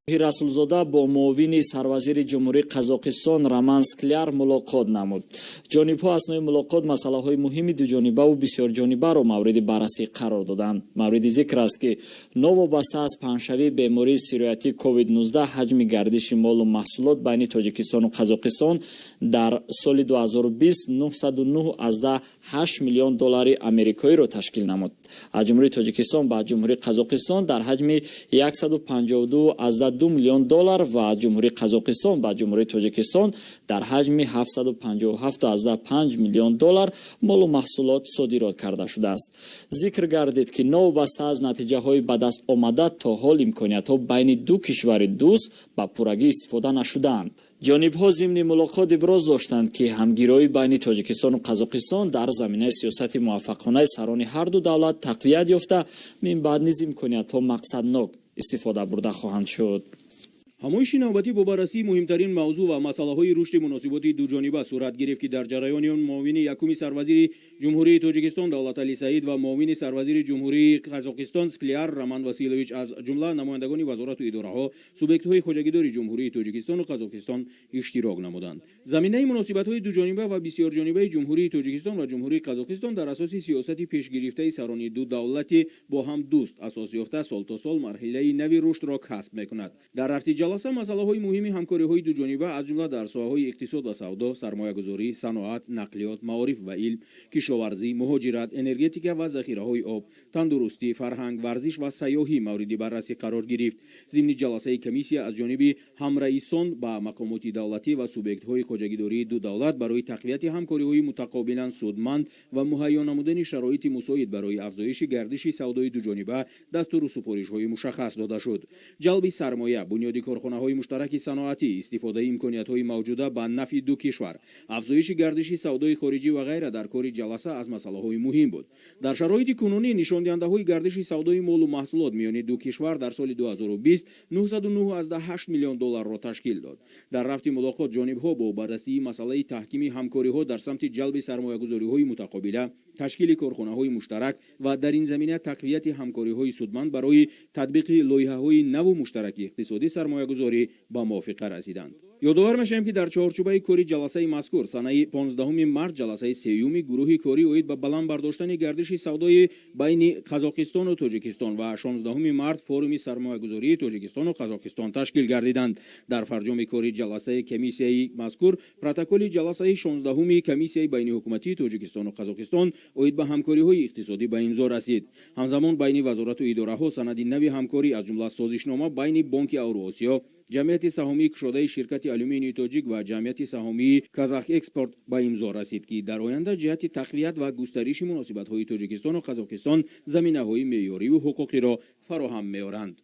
Расулзода бо муовини сарвазири Ҷумҳурии Қазоқистон Роман Скляр мулоқот намуд. Ҷонибҳо аснои мулоқот масъалаҳои муҳими дуҷонибаву бисёрҷонибаро мавриди баррасӣ қарор доданд. Мавриди зикр аст, ки новобаста аз паҳншавии бемории сироятии COVID-19, ҳаҷми гардиши молу маҳсулот байни Тоҷикистону Қазоқистон дар соли 2020 909,8 миллион доллари америкоиро ташкил намуд. Аз Ҷумҳурии Тоҷикистон ба Ҷумҳурии Қазоқистон дар ҳаҷми 152,2 миллион доллар ва аз Ҷумҳурии Қазоқистон ба Ҷумҳурии Тоҷикистон дар ҳаҷми 757,5 миллион доллар молу маҳсулот содирот карда шудааст. Зикр гардид, ки новобаста аз натиҷаҳои ба даст омада, то ҳол имкониятҳо байни ду кишвари дӯст ба пуррагӣ истифода нашудаанд. Ҷонибҳо зимни мулоқот иброз доштанд, ки ҳамгироӣ байни Тоҷикистону Қазоқистон дар заминаи сиёсати муваффақонаи сарони ҳарду давлат тақвият ёфта, минбаъд низ имкониятҳо мақсаднок истифода бурда хоҳанд шуд. Ҳамоиши навбатӣ бо баррасии муҳимтарин мавзӯъ ва масъалаҳои рушди муносиботи дуҷониба сурат гирифт, ки дар ҷараёни он муовини якуми сарвазири Ҷумҳурии Тоҷикистон Давлаталӣ Саид ва муовини сарвазири Ҷумҳурии Қазоқистон Скляр Роман Василович, аз ҷумла намояндагони вазорату идораҳо, субъектҳои хоҷагидори Ҷумҳурии Тоҷикистону Қазоқистон иштирок намуданд. Заминаи муносибатҳои дуҷониба ва бисёрҷонибаи Ҷумҳурии Тоҷикистон ва Ҷумҳурии Қазоқистон дар асоси сиёсати пешгирифтаи сарони ду давлати бо ҳам дӯст асос ёфта, сол то сол марҳилаи нави рушдро касб мекунад. Дар рафти ҷаласа масъалаҳои муҳими ҳамкориҳои дуҷониба, аз ҷумла дар соҳаҳои иқтисод ва савдо, сармоягузорӣ, саноат, нақлиёт, маориф ва илм, кишоварзӣ, муҳоҷират, энергетика ва захираҳои об, тандурустӣ, фарҳанг, варзиш ва сайёҳӣ мавриди баррасӣ қарор гирифт. Зимни ҷаласаи комиссия аз ҷониби ҳамраисон ба мақомоти давлатӣ ва субъектҳои хоҷагидории ду давлат барои тақвияти ҳамкориҳои мутақобилан судманд ва муҳайё намудани шароити мусоид барои афзоиши гардиши савдои дуҷониба дастуру супоришҳои мушаххас дода шуд. Ҷалби сармоя, бунёди корхонаҳои муштараки саноатӣ, истифодаи имкониятҳои мавҷуда ба нафъи ду кишвар, афзоиши гардиши савдои хориҷӣ ва ғайра дар кори ҷаласа аз масъалаҳои муҳим буд. Дар шароити кунунӣ нишондиҳандаҳои гардиши савдои молу маҳсулот миёни ду кишвар дар соли 2020 909,8 миллион долларро ташкил дод. Дар рафти мулоқот ҷонибҳо бо баррасии масъалаи таҳкими ҳамкориҳо дар самти ҷалби сармоягузориҳои мутақобила, ташкили корхонаҳои муштарак ва дар ин замина тақвияти ҳамкориҳои судманд барои татбиқи лоиҳаҳои наву муштараки иқтисодӣ, сармоягузорӣ ба мувофиқа расиданд. Ёдовар мешавем, ки дар чорчӯбаи кори ҷаласаи мазкур санаи 15 март ҷаласаи сеюми гурӯҳи корӣ оид ба баланд бардоштани гардиши савдои байни Қазоқистону Тоҷикистон ва 16 март форуми сармоягузории Тоҷикистону Қазоқистон ташкил гардиданд. Дар фарҷоми кори ҷаласаи комиссияи мазкур протоколи ҷаласаи 16-уми комиссияи байниҳукуматии Тоҷикистону Қазоқистон оид ба ҳамкориҳои иқтисодӣ ба имзо расид. Ҳамзамон байни вазорату идораҳо санади нави ҳамкорӣ, аз ҷумла созишнома байни Бонки Авруосиё, Ҷамъияти саҳомии кушодаи ширкати алюминии тоҷик ва Ҷамъияти саҳомии Казахэкспорт ба имзо расид, ки дар оянда ҷиҳати тақвият ва густариши муносибатҳои Тоҷикистону Қазоқистон заминаҳои меъёриву ҳуқуқиро фароҳам меоранд.